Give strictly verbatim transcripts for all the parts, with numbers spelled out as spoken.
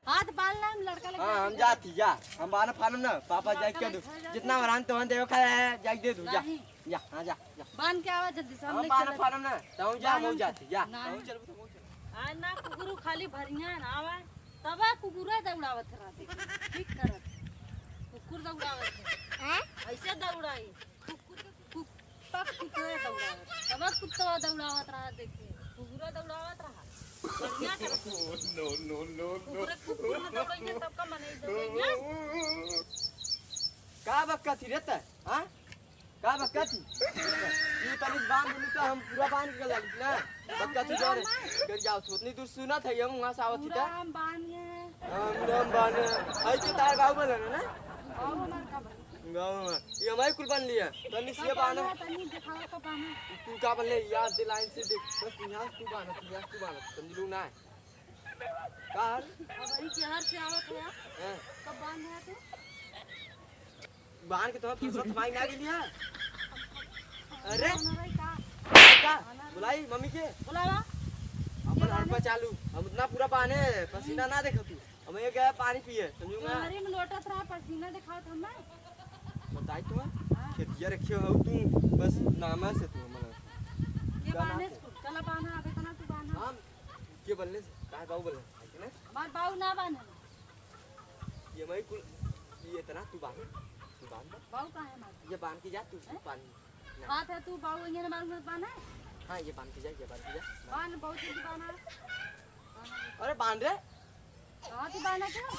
हाथ बांध ला, हम लड़का लेके हाँ, हम जाते। जाती, जा। हम बान्ह फानम ना, पापा बांध जाए के के दो। बैठा जा। जितना वरान तो हम देवे खाए है, जाए दे दू, जा। नहीं। जा, हाँ, जा, जा। बांध के आवा जल्दी से, हम हम लेके बान्ह चलत। फानम ना, तहूँ जा, नहीं। हम जाती, जा। नहीं। तहूँ चलबू, तहूँ चल। आ ना, कुकुर खाली भरिया ना आवा, तबा कुकुर दौड़ावत रहा, देख। ठीक करत। कुकुर दौड़ावत है। हैं? ऐसे दौड़ाई। कुकुर के कु-, पक कुत्ते दौड़ावत। तब कुत्ता दौड़ावत रहा, देखे। कुकुरो दौड़ावत रहा। बढ़िया करत रहा। No, no, no, no। कुकुर, कुकुर न दौड़ैया, तब का मनई दौड़ैया? का बक्का थी रे तै? हाँ? का बक्का थी? ई तनी बांध देलू तो हम पूरा बांध के लगी ना। बक्का थी जा रे। गर जाओ, उतनी दूर सुनत है, हम वहाँ से आवत थी पूरा ता। हम बांध गए हैं। हम, हम बांध गए। आई के तार बाबू बोला ना? बाबू हमार का बा? गाँव में। ये हमारी कुल बांध लिया। तनी से कब बांधा। बांधा, तनी दिखाओ कब बांधा। तू का बल्ले याद दिलाइन से देख। बस यहाँ से तू बांधा, तू यहाँ से तू बांधा। समझ लू ना? का हाल? अब वही शहर से आवत है। हाँ। कब बांधा है तू? बांध के तो फसत भाई ना गेली है। अरे। बांधा भाई का? का? बांधा भाई। बुलाई मम्मी के। बुलावा। अपन हड़पा चालू। हम उतना पूरा बांधे, पसीना ना देखा तू। हम ये गया पानी पिए, समझू ना? गहरी में लोटत रहा, पसीना दिखावत हमें। बताई तो, हाँ। खेतिया रखे हो तू, बस नाम से तू हमारा। ये जाना बांधे तो। इसको, चला बांधा, अब इतना तू बांधा। हम के बल्ले से, काहे बाबू बल्ले से, है कि नहीं? हमार बाबू ना बांधे। ये मैं कुल, ये इतना तू बांध, तू बांध। बाबू कहाँ है हमार? ये बांध के जा तू, हैं? पानी। ना। बात है तू बाबू, ये ना बांध, मत बांधा। हाँ, ये बांध के जा, ये बांध के जा। बांध, बहुत जल्दी बांधा। अरे बांध रे। कहाँ तू बांधा क्यों?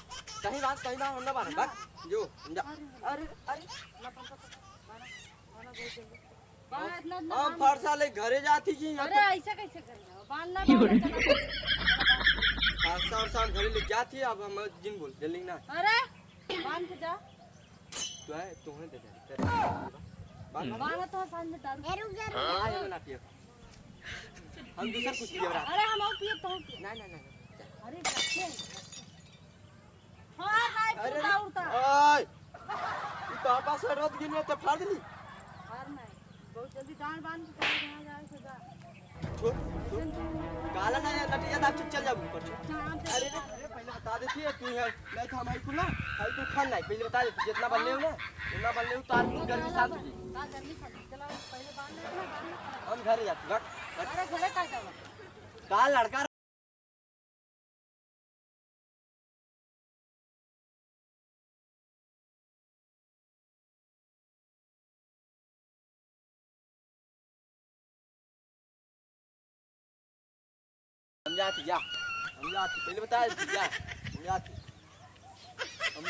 कहीं बांध, कहीं बांध, हम ना बांध, भाग। जो, जा। अरे, अरे, अरे। बांधा, बांधा, बहुत जल्दी। बांधा, इतना, इतना हम बांध। फरसा ले घरे जाती जी, यहाँ अरे, तो ऐसे कैसे घरे जाओ? बांध ना, बांध ना, चला। फरसा, फरसा हम घरे ले जाती, अब हम जिन बोल, जल्दी ना। अरे, बांध के जा। तो है, तुम्हें दे दे। बांध। बांध तो साथ में दारू। ए, रुक जा, रुक जा। हाँ, ये बना पियो। हम दूसर कुछ पियब रात। अरे, हम और पियब, तो हम पियब। नहीं, नहीं, नहीं, नहीं। अरे, रखे हैं, रखे हैं। हाँ, नहीं, अरे, उड़ता, उड़ता। ओए, ई पापा से रोत गिने तो फाड़ देली। फाड़ नहीं। बहुत जल्दी गांड बांध के चले जाए, जाए से जा। छोड़, छोड़। काला ना यार, नटिया दाब चल जाबू ऊपर, छोड़। हाँ, अरे रे, अरे, पहले बता देती है, तू है, नहीं तो हमारी कुल ना, हमारी कुल खान नहीं, पहले बता देती, जितना बल्ले हो ना, उतना बल्ले उतार लूँ, गर्मी शांत हो जाए। का गर्मी शांत? चला, पहले बांध ले, बांध ले। हम घरे जाते, हट, हट। अरे, घरे का जावा? का लड़का हम जाती, जा। हम जाती, पहले बता देती, जा। हम जाती। हम,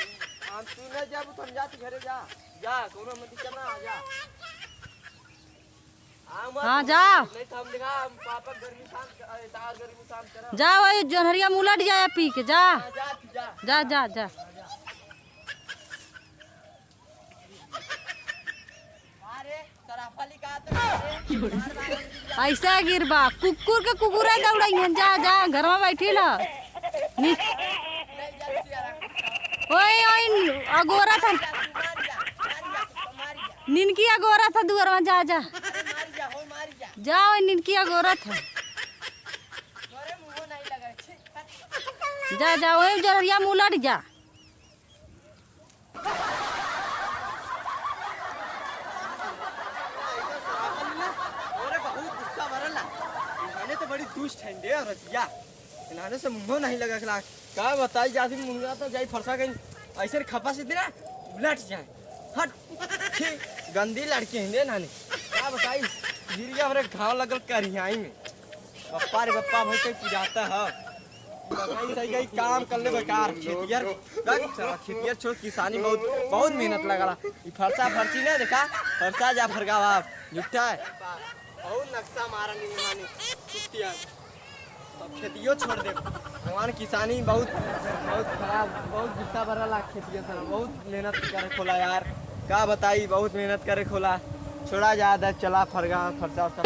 हम तू नहीं जाबू तो हम जाती घरे, जा। जा, कोनो मत दिक्कत ना, आ जा। आ मत, हाँ, हम जा। नहीं तो हम देखा, हम पापा गर्मी शांत कर, अरे, तार गर्मी शांत करा। जा, वही जोन्हरिया में उलट जाए पी के, जा। हाँ, जा, तू जा। जा, जा, जा। अरे, सराफा लिखा तो रे। ऐसा गिरबा, कुकुर के कुकुरे दौड़ाई हैं, जा, जा, घर में बैठी ला। नि-, ओए, ओए, अगोरा था। निनकी अगोरा था दुआर में, जा, जा। जा, ओए, निनकी अगोरा था। जा, जा, ओए, जरहिया में उलट जा। अरे बहुत गुस्सा भरला। इन्हाने तो बड़ी दुष्ट है रे रतिया। इन्हाने से मुंहो नहीं लगा खला। का बताई जाती मुंगा तो जाई फरसा गई। ऐसे खपा से ना उलट जाए। हट। छी, गंदी लड़की है रे नानी। का बताई? गिर गया हमरे घाव लगल करियाई में। बप्पा रे बप्पा, भाई कहीं पिराता है। बताई सही गई, काम कर ले बेकार। खेतियर, देख, साला खेतियर छोड़, किसानी बहुत, बहुत मेहनत लगाला। ई फरसा फरसी नहीं देखा, फरसा जा फरगावा, झूठा है। बहुत नक्शा मारा नहीं मानी, कुतिया। अब खेतियो छोड़ दे। भगवान किसानी बहुत, बहुत खराब, बहुत गुस्सा भरला खेतिया से, बहुत मेहनत करे खोला यार। का बताई, बहुत मेहनत करे खोला। छोड़ा जा, दे चला फरगा, फरसा, फरसा।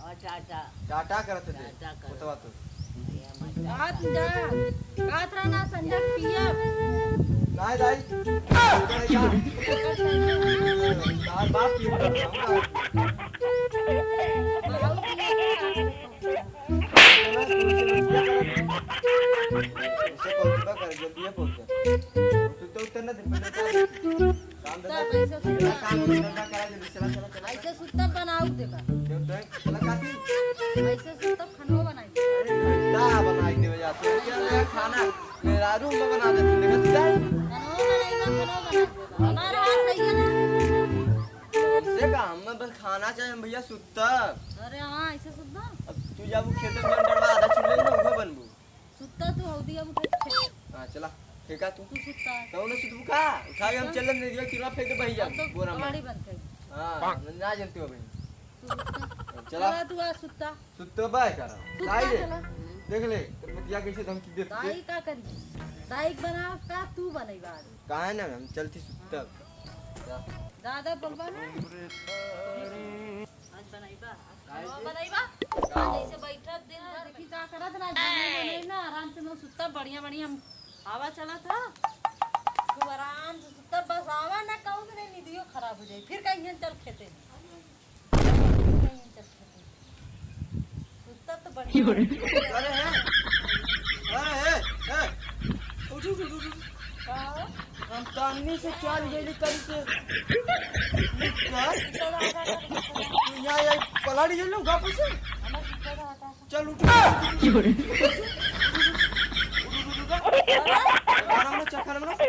और टाटा। टाटा करत दे। टाटा करत। उतवा तू। भैया, मजा बात आता। जा। बात रहना संजय पिया। नाहीं दाई। तार बाप की बात है। बहुत पिया। ऐसे पहुंचबा कर, जल्दी पहुंच जा। तू तो उतर ना दे, पहले उतर। काम धंधा, सुत्ता, पैसा सुत्ता। काम धंधा करा जल्दी, चला, चला, चला। ऐसे सुत्ता बनाऊ देखा। क्यों तो है? चला खाती। ऐसे सुत्ता खनवा बनाई। अरे, ठंडा बनाई देवे जाते हैं। क्या नया खाना? मेरा रूम में बना देते हैं, देखा तू जाए। खनवा बनाई, खनवा बनाई। हमारा हाथ सही है ना? ऐसे का? हमें बस खाना चाहिए भैया, सुत्ता। अरे हाँ, ऐसे सुत्ता। अब तू जाबू खेते में डरवा आधा चूल्हे में उहे बनबू। सुत्ता तू हौदी अब उठे के फेंक। हाँ, चला, फेंका तू। तू सुत्ता। तो उन्हें सुतबू का? उठा के हम सुत्ता। चल, नहीं दिया, किरवा फेंक दे, बही जा, अब तो बोरा में। गाड़ी बंद कर। हाँ, मैं ना जानती हूँ अभी। तू सुत्ता। चला। चला, तू आ सुत्ता। सुत्ता बाय करा। सुत्ता दाई रे, चला। देख ले, तो पतिया कैसे धमकी देते। दाई का करी? दाई बना का तू बनई बाहर। काहे ना, हम चलती सुत्ता। जा। ज्यादा बोलबा ना। आज बनाइबा, आज काहे खाना के? बनाइबा। आज ऐसे बैठब दिन भर। देखी का करत ना, बनाई, बनाई ना, आराम से मैं सुत्ता, बढ़िया, बढ़िया हम हवा चलत ह। खूब आराम से सुत्ता, बस आवा ना, कहूँ से नहीं, निदियो खराब हो जाई। फिर कहीं चल खेते। कहीं चल खेते। सुत्ता तो बढ़िया। अरे है, अरे है, है। उठ, उठ, उठ, उठ, उठ। का हो? हम तामनी से चल गइली करी से। का? सुत्ता तो आधा घंटा। तू यहाँ, यहाँ पलट गइलू वापस से? हमार सुत्ता तो आधा घंटा। चल उठ। उठ, उठ, उठ, उठ। आराम से चल, आराम से।